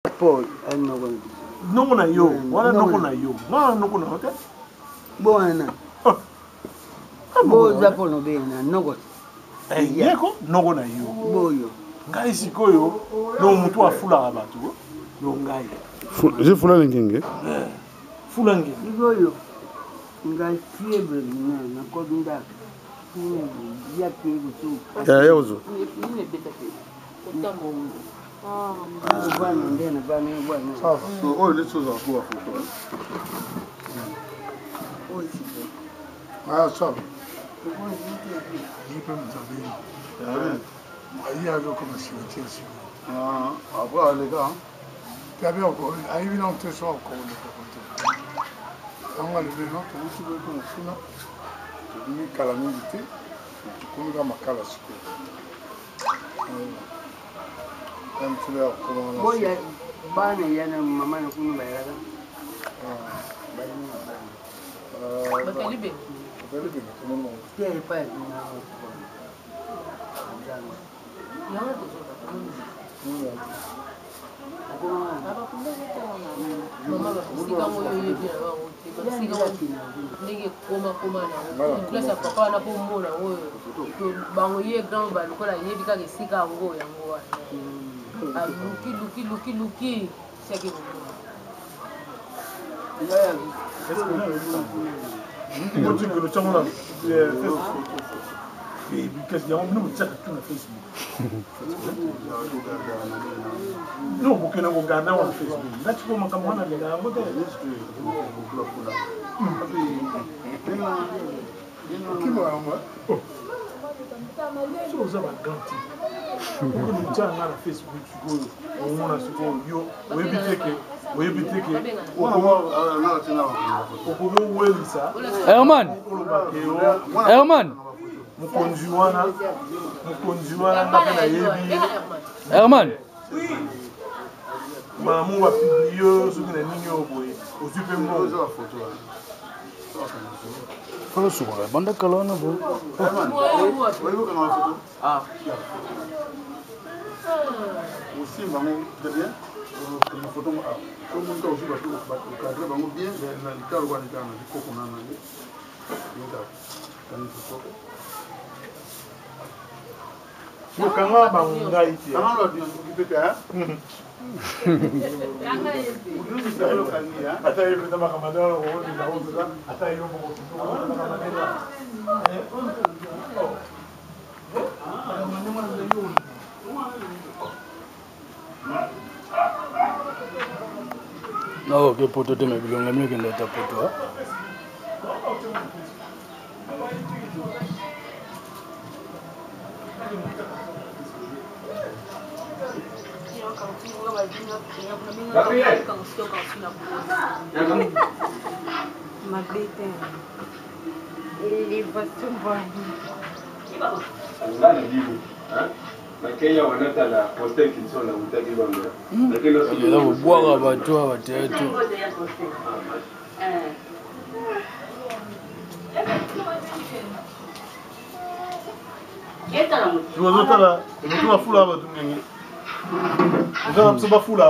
Paul noko na yo wana noko na yo nga noko na yo te bwana ah. Ah, boza mpo nobenga na noko eh, yeko noko na yo boyo ngai sikoyo no motu afulaka bato no ngai je fula ngenge eh, fula ngenge sikoyo ngai fièvre nakobi ndako ya ozo oyo neti ozala ko bafoto Ah, ça va. Ye mpe moto abengi aye azokoma cimetière sikoyo. Après aleka te abe ayebi nano te so akoleka kote yango alobi no towuti boye mpo mosuna tobimi kala mingi te tokomi kaka makala sikoyo. Boya bana ya na mama na kuna bayaka. Bakali be. Bakali be tomona. Te epai na Yango tozoka tomona. Mama basika ngo yo yebi na bango te basika ndenge ekoma koma nango place ya papa wana mpo mona oyo bango ye grand ba lokola ayebi kaka esika yango yango wana aluki luki luki luki siaki komona. Otikelo tiango na Facebook. Kasi yango bino botiaka tu na Facebook. No bokenda kogarde yango na Facebook. Nga sikoyo makambo wana alinga yango te. Okima yango. Soki oza ba grand type okende kotia nga na Facebook sikoyo omona sikoyo yo oyebi te ke oyebi te ke okoki owelisa Herman Herman mokonzi wana mokonzi wana nga mpe nayebi ye Herman mbala moko bapublie soki na nini oyo boye ozwi mpe mbongo. Fala sukola banda kala wana bo. Osimba yango très bien okanga foto ngo awa so omoni kaka ozwi bato okadre bango bien na litalo wana kaka na likoko na nange kangi foto. Okanga bango ngai te. Ata ye mpenza makambo ata yo moko nakoke poto te me bilonga mino ekende ata poto. Mabe te. Élévation bwani. Nga na bibo nakei awa natala Faustin Kinson awutaki Londres. Eza kobwaka bato awa bateatre. Ozotala motu bafula bato ndenge oza na biso bafula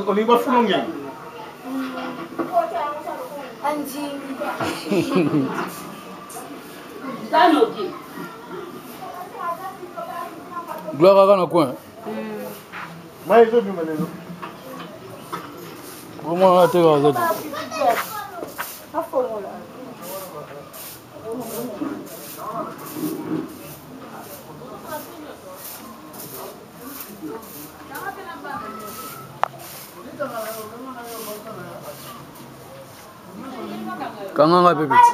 olingi bafula ngenge. Gloire kaka na coin. Mai ezobima lelo. Omwana atekaka aza te. Kanga nga mpe petit.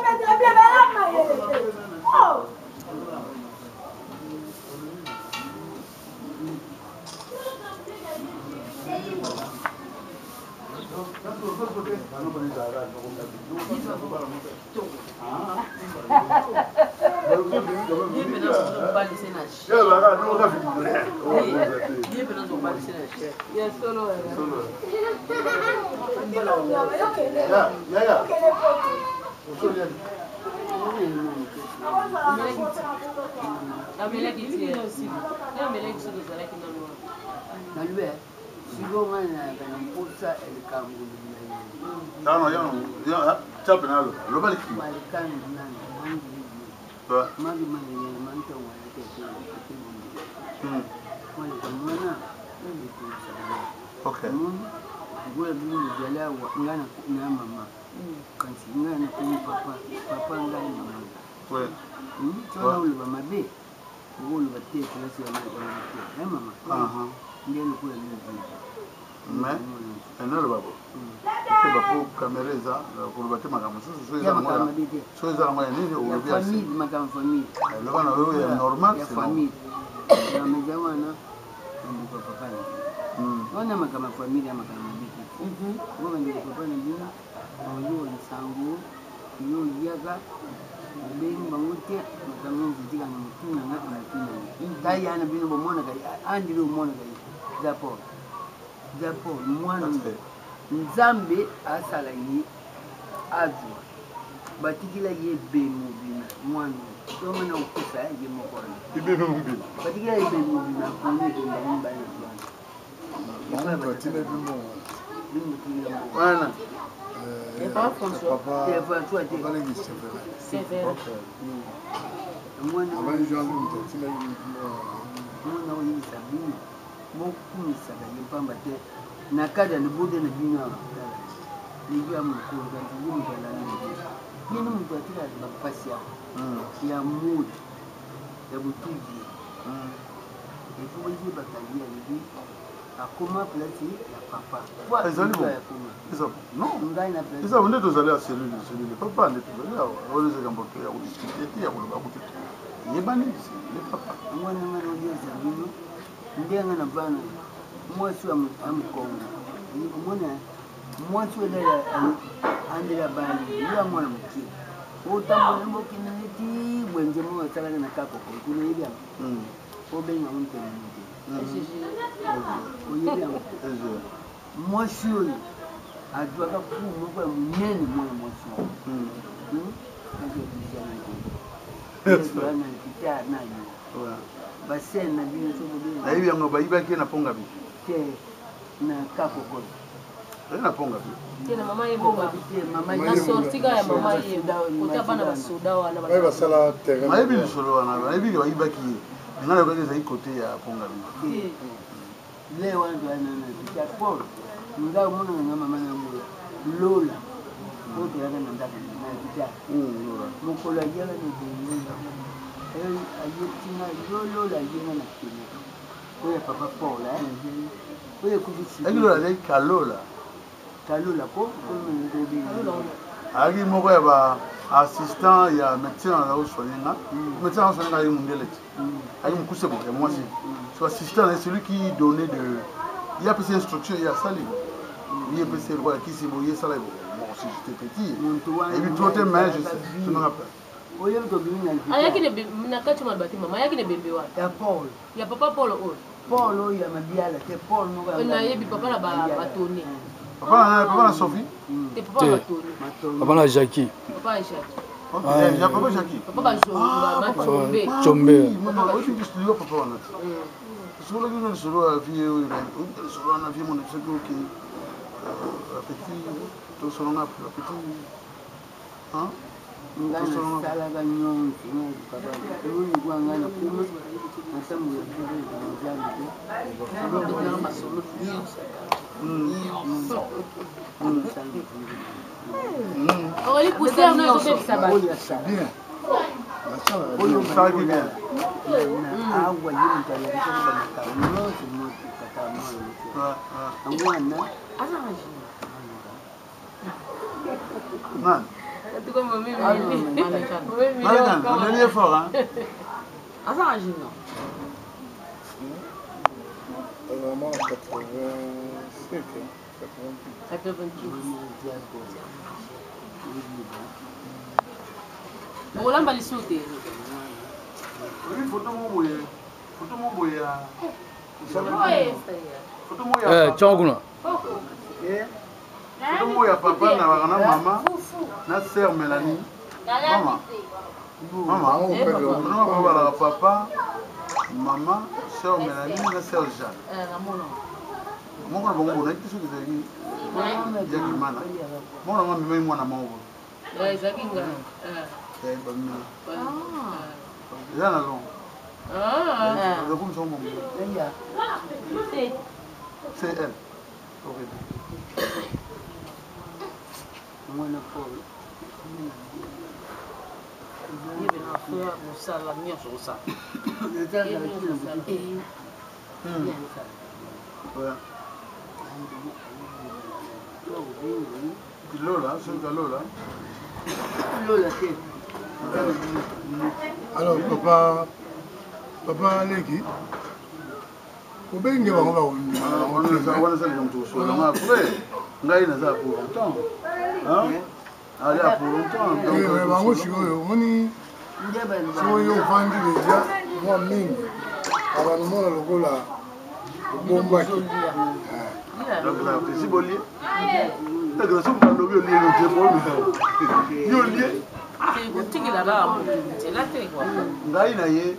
Amelaki ti amelaki soki ozalaki nano wana. Nalobi sikoyo ngai nayaka na mposa likambo. Tia pena aloba, loba likima. Malikani nani mangi mangi mantongo yake malika mwana Ok. Ngoya bino bozali awa, ngai na mama, kasi ngai nakomi papa, papa ngai mama. Sona oloba mabe, okoloba te place ya oloba te e mama nde lokola bino. Mais enaloba bo okeba po caméra eza koloba te makambo mosusu. So eza so eza nango ya nini olobi? Makambo famille. Loba na oyo ya normal. Ya famille eza wana, bandeko ya papa na bino wana, makambo ya famille ya makambo mabe te. Ngo bandeko papa na bino bakoyoka nsango yo oyaka, obengi bango te. Makambo nyonso etika na motu na nga, na motu na nga ta ya na bino bomonaka andile, omonaka ye Japon, Japon mwana Nzambe asala ye azwa batikila ye be mobima mwana tomona kokufa ye moko wana. Ebebe mobima. Batikila ye be mobima, akoni ebemba mibale na wana. Wana. François te. Mwana oyebisa bino, bokumisaka ye pamba te na kati ya libote na bino. Awa tala ligo ya mokolo, kasi ye moto alandi ye nde moto atikaka bapasi awa ya moi ya botudi. Efo boyebaka ye alobi akoma place ya papa. Ezali bon ngai na eza nde tozali ya cellule papa nde tozali awa. Oyo eza likambo ya kodiscuter te, ya koloba kutu te, yebani le papa. Mwana nga naoyesa bino ndenge na bana mwasi ya mokongo, omona mwasi oyo andela bali ya mwana moke otambola bokende neti bwenze moko asalaka na kakoko kuna. Oyebi yango, obenga ngo ntene te, oyebi yango. Mwasi oyo azwaka ku moko ya monene, mwana mwasi oyo na guitare na yo basene na bino so. Nayebi yango, bayibaki ye na ponga bi. Te, na kakokolo. Aye na ponga bi. Te, na mama ye na sorti kaka ya mama ye kota bana basoda wana. Nayebi lisolo wana, nayebi ke bayibaki ye. Nga nayokaki ezali kote ya ponga bi. Le wana toyana na guitare Paul, nga omonaka nga mama na ngoya Lola oyo toyaka na ndako na guitare. Mokolo ayaka na ebongo, ayetinga yo Lola ayenga na pene oyo ya papa Paul oyo ekufi. Ayaki Lola, azalaki Kalola. Kalola ko. Ayaki moko ya ba assistant ya médecin azosoigne nga. Médecin azosoigne nga ayaki mondele te, ayaki mokuse bo ya mwasi. So assistant na ye, celui qui donnait de ye, apesi instruction, ye asali, ye epesi lokola kisi bo, ye esala. Bon, si j'étais petit, eyebi trop te, mais je sais, je me rappelle. Oyebi tobimi na Ayaki na kati maloba te, mama ayaki na ebembe wana. Ya Paul. Ya papa Paul oyo. Paul oyo ya Mabiala te, Paul moko. Nayebi papa na batone. Papa na Sophie. Te, papa batone. Papa na Jackie. Papa ya Jackie. Ya papa Jackie. Papa Bachombe. Chombe. Oyebi papa wana te, solaki na lisolo ya vie oyo, lisolo wana vie mona soki oke apeti tosolonga apeti. Nga nasalaka nyonso papa oyo nga nakoma natambola na Nzambe te. Okoli poussière no ezobebisa bato. Oyo osalaki bien. Awa ye moto alakisaki bamakambo nyonso moto tata mwana yango wana. Nani? Marianne, on est fort, hein? Aza na junior. Vraiment 87, 88. 88. Okolamba lisusu te. Oyebi photo moko boye, photo moko boye ya photo moko Eh, ya tiango kuna. Photo moko ya papa na baka na mama na sœur Mélanie. Mama. Mama, balaka papa, mama, sœur Mélanie na sœur Jeanne. Moko na bango bonaki te soki ezalaki yaki mana. Moko na bango amemaki mwana moko. Ezalaki nga. Eza na long. Ezakomisa ngo mongo. C'est elle. Ok. Mwana Paul. Mosala nyonso osala. Lola, soki Lola. Lola te. Alors papa, papa leki obenge bango bawana eza likambo tokosola ngo après ngai naza pour longtemps, ali pour longtemps. Bango sikoyo omoni soki ofandi deja mwa mingi, abanomona lokola obombaki. Esi bolie soki balobi olie te, yo olie. Kotikela kaka motu nzela te kua. Ngai na ye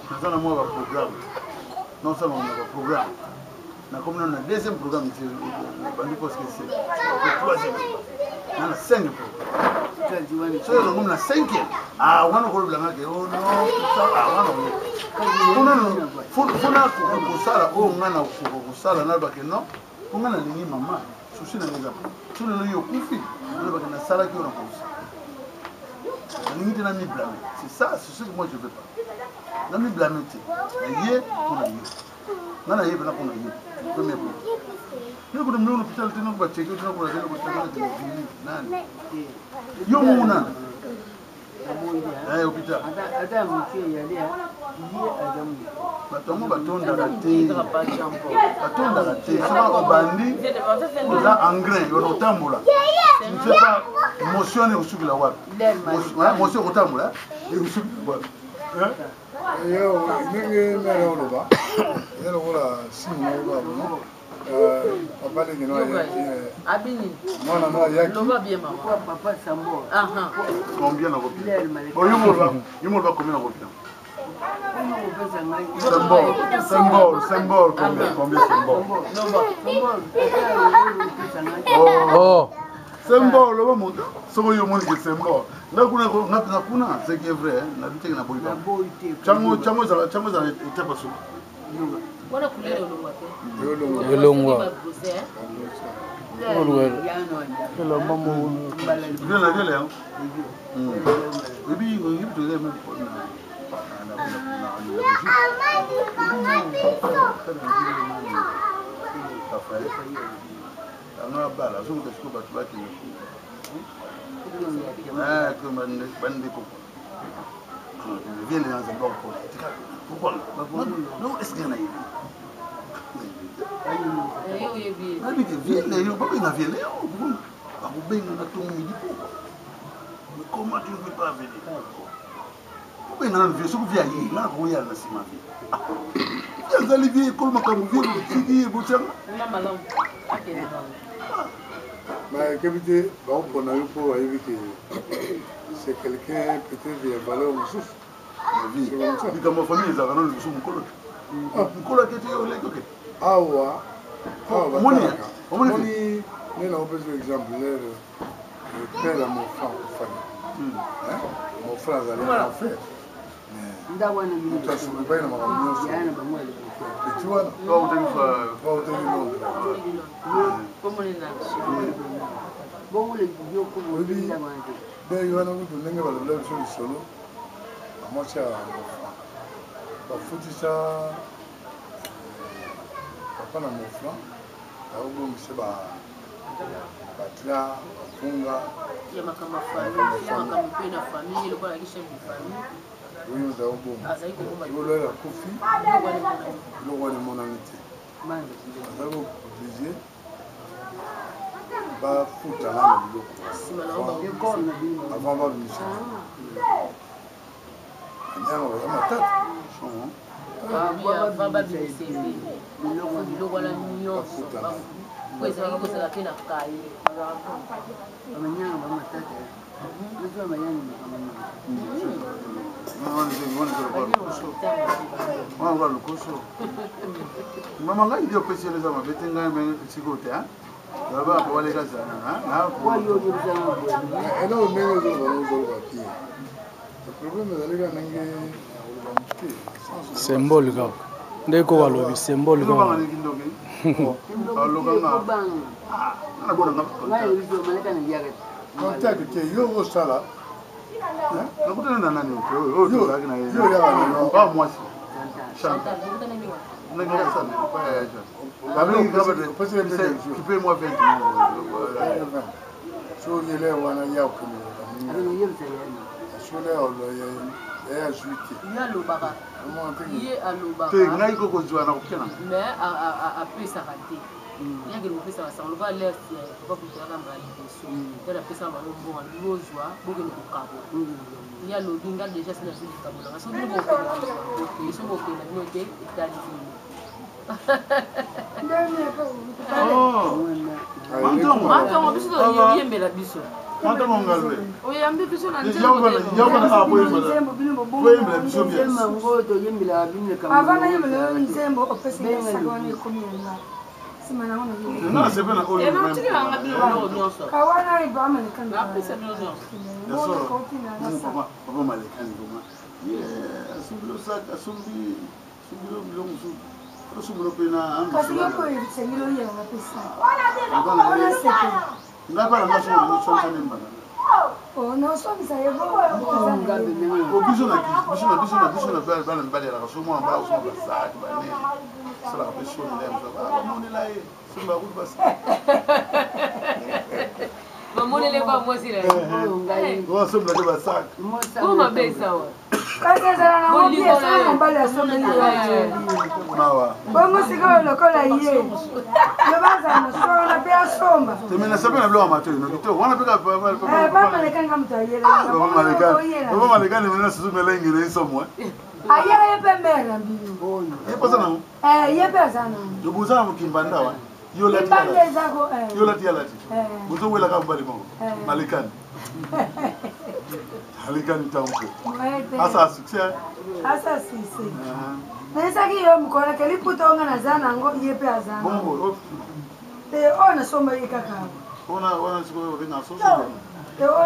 naza na mwa baprogramme, nosala na baprogramme, nakomi nano na deuxième programme, bandi parce que c'est le troisième na na cinq programme, soki nakomi na cinquième, ah wana kolobelanga ke oh non, ah wana fona koka kosala oyo ngai nakoka kosala, nalobake non, mpo ngai nalingi mama, souci na ngai eza so lelo yo okufi, nalobake nasalaki oyo nakosa, nalingi te namiblâmer. C'est ça, c'est ce que moi je veux pas, namiblâmer te. Naye mpona yo, nga naye mpena mpona yo. Premier point, yo kuna mimi hôpital te, nako bacheke te, nakola te, nakotakana te, nani yo mongo nani hôpital. Bato yango batondaka te, batondaka te. Soki obandi oza engrais yona otambola, tu ne sais pas motion ekosukila wapi, motion ekotambola, ekosukila wapi. Ndenge mere oloba, eza lokola signe moko kaka papa leki no ayaki, mwana no ayaki. Papa Sambo. Combien na kopia? Bon, yo moloba, yo moloba combien na kopia? Symbole, symbole, symbole, combien, combien symbole? Oh, symbole, loba moto. Soko yo moni ke symbole. Nga kuna, nga nga kuna, c'est qui est vrai, na biteke na boyi. Chango, chango zala, chango zala étape suka. Wana couleur elongwa te. Elongwa. Viens la viens là. Et puis, il peut même na Rafael yango abala, azokuta sikoyo bato bakende bandeko viele na nzambe bakopona. Pourquoi non? Est ce que nayebi nayebi te viele yo babenga viele yo bakobenga na tongo midi? Pourquoi? Mais comment tu ne peux pas venir? Obenga nanu vie, soki vie aye, nga nakokoyala na nsima. Vie vie azali vie ekolo makambo, vie botiki ye botianga. Nayebi te, baopona yo mpo bayebi ke c'est quelqu'un peut-être ya valeur mosusu. Likambo ya famille ezalaka nano liboso. Mokolo te, mokolo ake te, oleki oke. Awa awa batalaka, omoni. Nde naopesa exemple, lere le père ya mon frère akufaki, mon frère azali grand frère, moto asukipaki na makambo nyonso, petit wana bautaki Londres. Oyebi dei wana kutu ndenge balobela biso lisolo, bamwasi ya mofran bafutisa papa na mofran, bakobongisa batla bafunga. Ya makambo ya famille, ya makambo mpe na famille, lokola azalaki chef de famille. Oyo ozala kobonga. Azali kobomba. Olwela akufi, biloko wana emonani te, azali kooblige bafuta nano biloko avant babimisa. Banyama baza matata. Avant babimisa biloko wana nyonso, po ezalaki kozala mpe na kaye. Bamanyanga bamatata. Wana lokoso mama ngai nde opesi eza mabe te, ngai me sikoyo te waleka zana. Eloko ndenge ozoloba, ozoloba te, problème ezali kaka ndenge ya koloba moke. Symbole kaka nde ko balobi symbole kaka. Contact te, yo osala. Nakutana na nani oyo tozalaki na ye mwasi? Chantal. Kipe mwa 20. Soki ele wana ya okende, sole ya azwi te. Ye alobaka, ye alobaka. Te, ngai kokozwa na kokena. Mais apesaka te, yakende kopesaka sango lokola ler papa kutelaka mbala liboso ye napesaka bango mbongo, alobi bozwa, bokende kokabola. Ye alobi nga déjà si nazwi likambo nanga, soki bino bokende kozwa, bokende, soki bokende na bino te, etali bino. Matongo biso toyembela biso. Matongo ngalwe. Oyambi biso na Koyembela biso bien. Avant nayembela yo nzembo, opesi saka wana ekomi yanga nsima nango. Nga sepe na oyo. Naotikelanga bino biloko nyonso. Kawana ebamalekani. Napesa bino nyonso. Papa Malekani vraiment asombi yo sac, asombi yo biloko mosusu, osombelo mpe na. Kasi yo mpe esengeli oyelanga mpe sac wana seke. Ngai bana nga soki somisa mbala. Nosomisa ye. Biso na biso na biso na biso na bana mibali alaka so mwana mbala osomba basac bane, asalaka mpe soni na ye, bamonela ye somba kutu basac. Bamonele kwa mwasi na ye. Osombelaki basac. O mabe esawa. Kasi ezala nango bien soki mobali asombeli yo. Mawa. Bongo sikoyo lokola ye loba azala na swa wana mpe asomba. Teme na sape na biloko ya matoi no kitoko wana mpe. Bamalekanga moto ayela. Papa Malekani mena susu melenge na esomwe. Ayela ye mpe mere na bino. Ye mposa nango. Ye mpe aza nango. Boza na mokimba ndawa yo lati. Libanda ezako. Yo lati, ya lati, bozowelaka mobali moko. Malekani, Malekani tampo asa succès. Asa succès. Nayesaki yo mokolo nake liputa onga naza nango, ye mpe aza nango te, oyo nasomba ye kaka. Wana sikoyo babenga soso. Te, oyo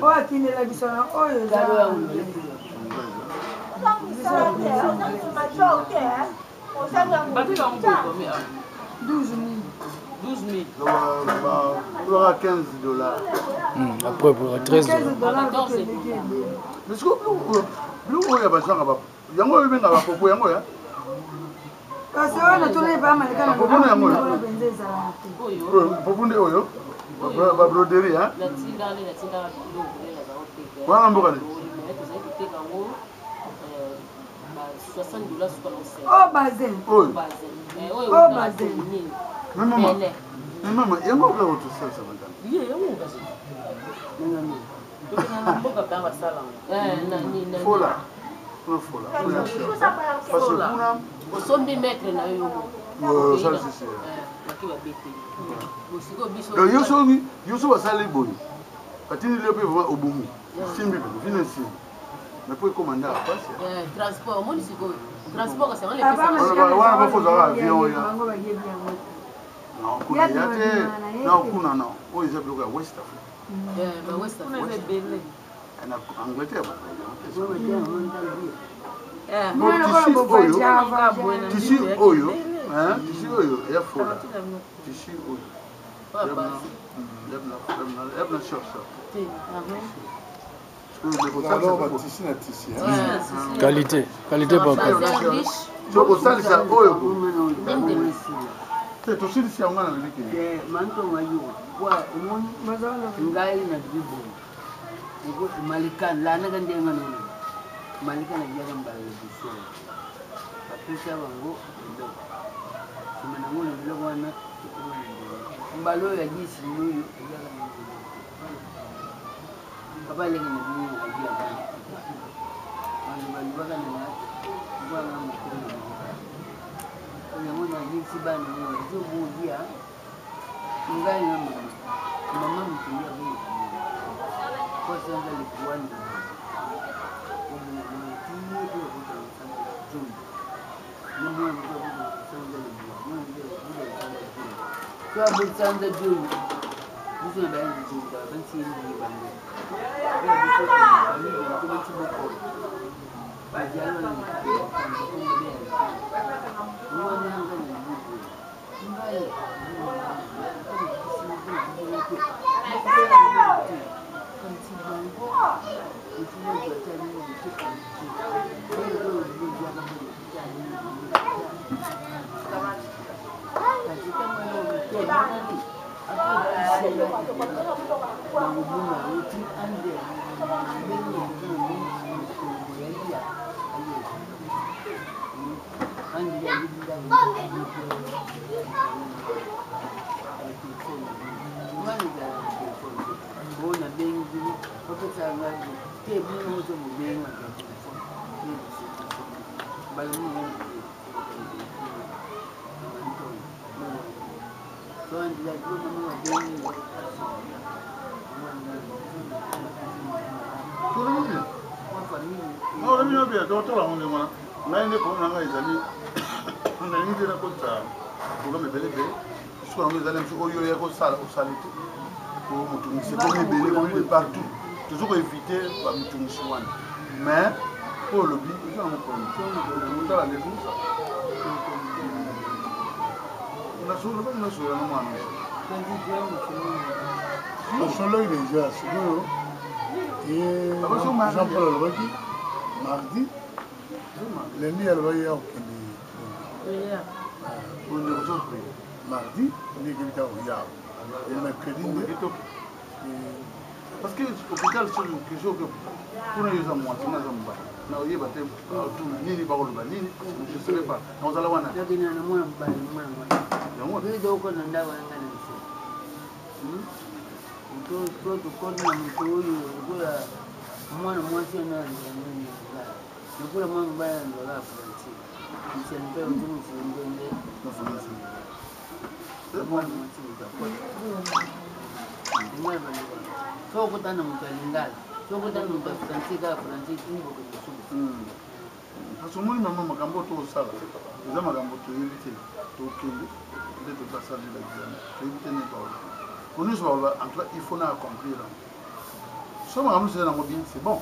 oyo atindela biso na oyo eza. Bato yango boye combien? 12 000. 12 000. 15 dollars. Après pour 13. Dollars. Mais sikoyo biloko oyo ya bazwaka yango oyo ebengaka bapopo yango ya. Kasi oyo natuna epa maleka na Popo na yango oyo. mpenza ezalaka te. Popo nde oyo babroderie. Natindaka nde natindaka biloko nde nazala koteka. Wana mboka nini? Tozali koteka yango ba 60 dollars suka na. Oyo bazin. Oyo. Oyo. Oyo bazin. Mais mama, mais mama, yango okoka kotosalisa madame. Ye yango kasi tokenda na mboka mpe basala. Fola kuna, fola parce que kuna. Osombi mètre na yo yo. Osalisi. Baki babeteli bosikoyo biso. Donc yo soki yo so basali boye, batindi lio mpe vraiment obongi, osimbi mpe ofini esimbi, mais po ekoma ndaka pasi. Transport, omoni sikoyo transport kasi yango. Wana bafozaka avion oya. Bango bayebi yango te. Non, kuna ya te na kuna, non, oyo eza biloko ya West Africa. Kuna eza ebele. Na Angleterre. Mwana lokola bovoyage. Tissu oyo, tissu oyo eya fola, tissu oyo yabna short. Alors batissu na tissu. Qualité, qualité papa. So kosalisa oyo te, tosilisi yango na lobi ke. Mantonga yo wa omoni ngai na bibo malika lanaka ndenge nona malika naliaka mbala liboso, bapesa bango biloko nsima nango na biloko wana ekoma na ndenge mbala oyo agisi oyo aliaka na ndenge papa aleki na bino aliaka bantu balobaka na nga bwana mokolo yango nayebisi bana ngo ezobolia ngai na mama. Mama moto nde abongaka po asanza likuwani tiye mpe abotaka sanza zomi na mwana moto abotaka sanza libwa mwana moto abotaka sanza zomi so aboti sanza zomi biso na bayanzi zomi bansi ye mingi bango bansi bokolo Olobi no bien, tokotola yango ndenge wana. Ngai nde problème na ngai ezali nalingi te nakotisa programme ebele ebele suka yango ezali mosusu oyo oya kosala osali te po motungisi ekomi ebele ekomi de partout tozo koevite bamitungisi wana mais po olobi eza nango problème totala ndenge nasolobaki nasolola na mwana. Nasololaki deja sikoyo ye Jean Paul alobaki mardi, lundi alobaki ya kokende mardi nde ekebi ta koya mercredi nde. Parce que hôpital soki question ke kuna yo eza mwasi, nga aza mobali, na oyeba te tuna nini, bakoloba nini, je sais pas, nakozala wana. Nakenda na mwana mobali, mwana mwasi yango tokota ndako na ngai na biso, to tokota na moto oyo lokola mwana mwasi wana alingaka, lokola mwana mobali alingaka français mpe otomofumbende mwana mwasi moto akota lingala balobaka. So okota na moto ya lingala, so okota na moto ya français, kaka français tini bokende suku. Parce omoni mama, makambo oyo tosala eza makambo toyebi te. Tokende nde tozasala nde baexamen, toyebi te nde baoloba po nyonso baloba. En tout cas, il faut na accomplir yango. So makambo nyonso eza nango bien, c'est bon.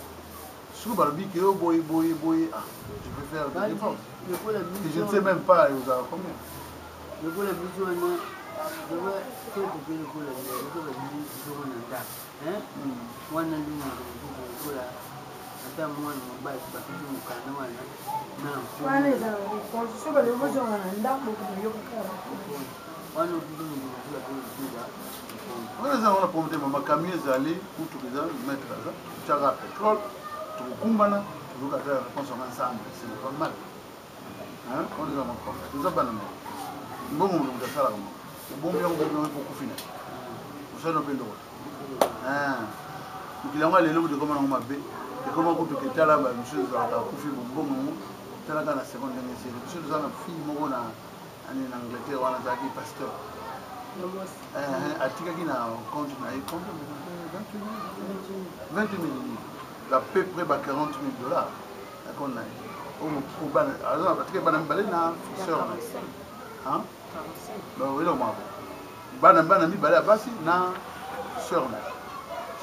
Soki balobi ke yo boye boye boye, ah, je peux faire des dépenses lokola et je ne sais même pas ezala combien. Lokola biso wana loba so toke lokola lokola bizongo na ndako wana nde moto mosusu lokola ata mwana mobali bapesi mokanda wana na wana ezala réponse so balobi bozonga na ndako, bokoyoka kaka. Wana opesi moto mosusu ape mosuba. Wana eza wana problème te mama. Camion ezali, mutuka eza, maître aza tiaka pétrole, tokokumbana, tozoka ata réponse yango ensemble, c'est pas mal. Wana eza makambo toza bana moko. Mbongo moto moto asalaka moko, obombi yango, bombi yango, okufi na osali no mpe eloko. Mokili yango ya lelo kutu ekoma nango mabe, ekoma kutu ketala bamisusu ezalaka akufi bombongo yango tala kaka na seconde ndenge esili. Biso toza na fille moko na ani na Angleterre wana, azalaki pasteur, atikaki na compte na ye compte 28 000 livres, à peu près ba 40 000 dollars na compte na ye. Atikaki bana mibale na sœur na eloko moko, bana mibale ya basi na sœur na ye.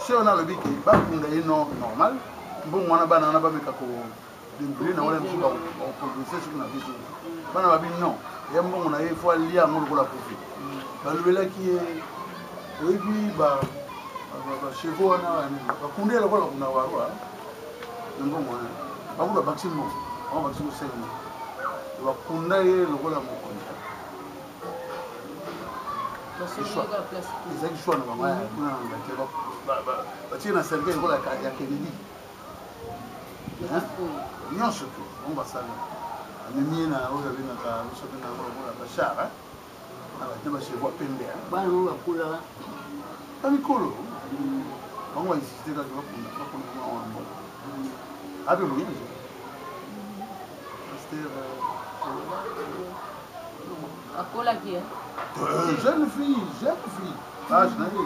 Sœur na alobi ke bakunda ye no normal, mbongo wana bana wana bameka kodébrouiller na wana mosusu, bakoprogresse soki na biso bana babi non, ya mbongo na ye fo alia yango lokola kufi. Balobelaki ye, oyebi bachevaux wana bakunda ye lokola bakunda warwa na mbongo wana bakunda bakisi mbongo bango bakisi kosenga bakunda ye lokola mokonzi. Ezalaki choix na bango kuna na Angleterre, batie na cercueil lokola ya Kennedy nyonso to bango basala, amemi ye na oyo abengaka biso mpe nango lokola bachar na bachevaux pembe. Bana oyo bakulaka. Bamikolo bango bainsiste kaka bakunda, bakunda mwana mbongo ape moyenzo pasteur. Akolaki. Jeune fille, jeune fille, âge na ye.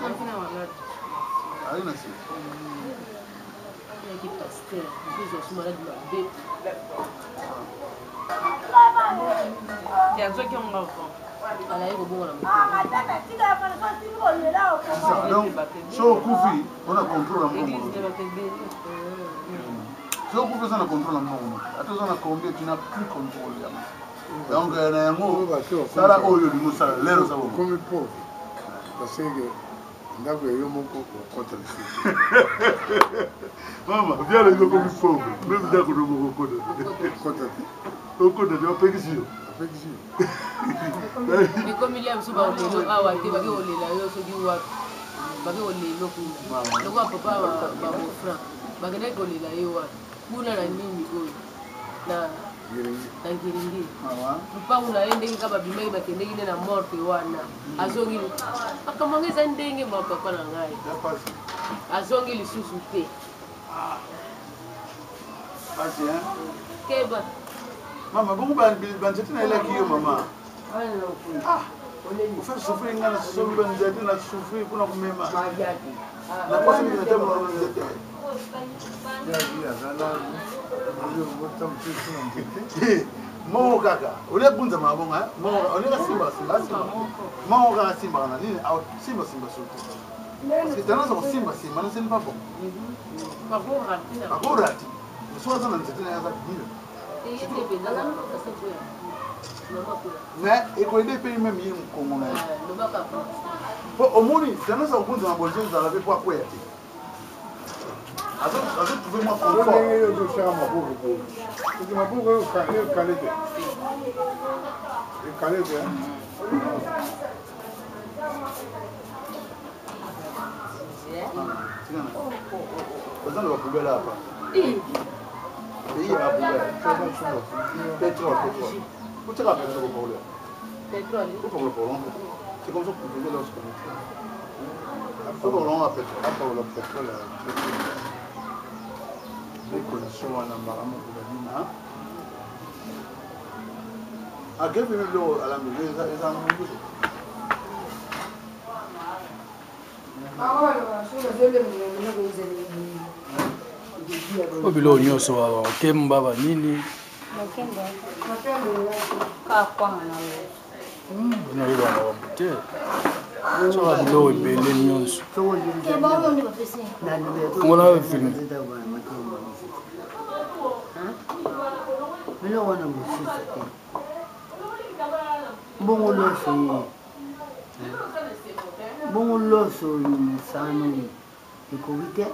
Azali na sida. Ayaki pasteur, mosusu asu maladi mabe. Te azwaki yango avant. Alaki kobongola Donc, soki okufi mpona contrôle ya mbongo, soki okufi oza na contrôle ya mbongo, ata oza na combien, tu n'as plus contrôle yango. Donc na yango, sala oyo olingi osala lero, oza okomi pauvre parce que ndako ya yo moko okota lisusu. Mama viala, yo okomi pauvre, même ndako no moko okota te. Okota te. Okota te, bapekisi yo. Bapekisi yo. Ekomi lia biso baolelo awa te, bake kolela yo soki wapi, bake kolelo kuna lokola papa babofran bakendaki kolela ye wapi kuna na nini oyo na Ngiringiri, lupangu na ye, ndenge kaka babimaki bakendeki nde na morte wana. Azongi makambo yango eza ndenge ma papa na ngai azongi lisusu te. Keba. Mama, bongo banzete nayelaki yo, mama, ofaire souffrir nga na sombi banzete na souffrir mpona komema naposa mingi natambola na nzete. Moko kaka olia bunzama bongo, moko olia simba simba simba, moko kaka simbaka na nini, simba simba, surtout parce que tendance kosimba simba na ce n'est pas bon, akorati mosu aza na nzete na ye, aza mieux, mais ekoyede mpe même ye mokongo na ye, po omoni tendance ya kobunzama bozo ezala mpe po akweya te, azotrouve mwa confort. Ndenge yo ozotiaka maboko boye, soki maboko ekale te, ekale te. Baza na bapoubele apa, pays ya bapoubele, pétrole, pétrole, otiaka pétrole kopakolo, opakolo polo, c'est comme ça que vous lorsque opakolo pétrole. Apakola pétrole, condition wana mbala moko babima. Akepi biloko alambi eza mundu. Po biloko nyonso, bakemba banini, nayoba makambo te, soka biloko ebele nyonso ngola filme. Biloko wana mosusu te, bongo loso ye, bongo loso sano oyo ekoki te,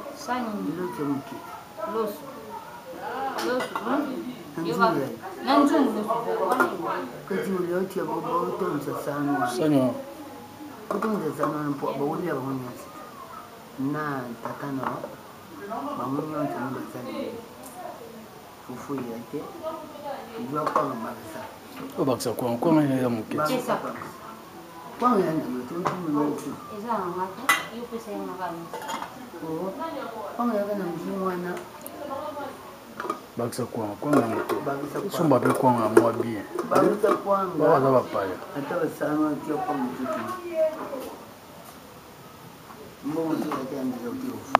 loso moke. Na nzungu. Kati olia otia baotonisa sano wana. Sani. Otonisa sano wana mpo bakolia bango nyonso na tata na bango nyonso mo basali fufu ya te, zwa kwanga, bakisa. Obakisa kwanga, kwanga eza moke. Kwanga ya ndima totuti. Eza nanga te, yo pesa ye ngaka. Kwanga yaka na mzimu wana. Bakisa kwanga, kwanga ya moke, somba mpe kwanga ya mwa bien. Bakisa kwanga. Baza bapaya. Ata basano atia kwanga tutu, mbongo tokate ya ndika otie fufu.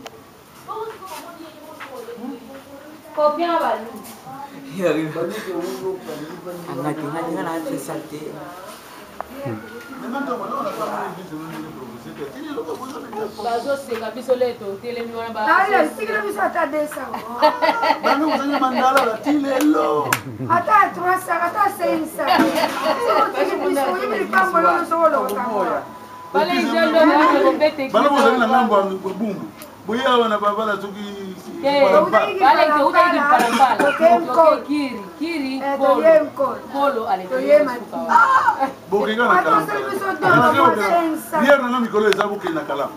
Combien balu? Angati ngati nga na pesa te. Bazoseka biso le totelemi wana. Tikela biso ata 200. Bano kozangi mandala bati lelo. Ata 300, ata 500, sokotiki biso oyebi likambo lolo sokolokota. Bano kozangi na ngambo ya bumbu boye awa na babala soki. Bokeka na kalamu, nanga mikolo eza bokende na kalamu.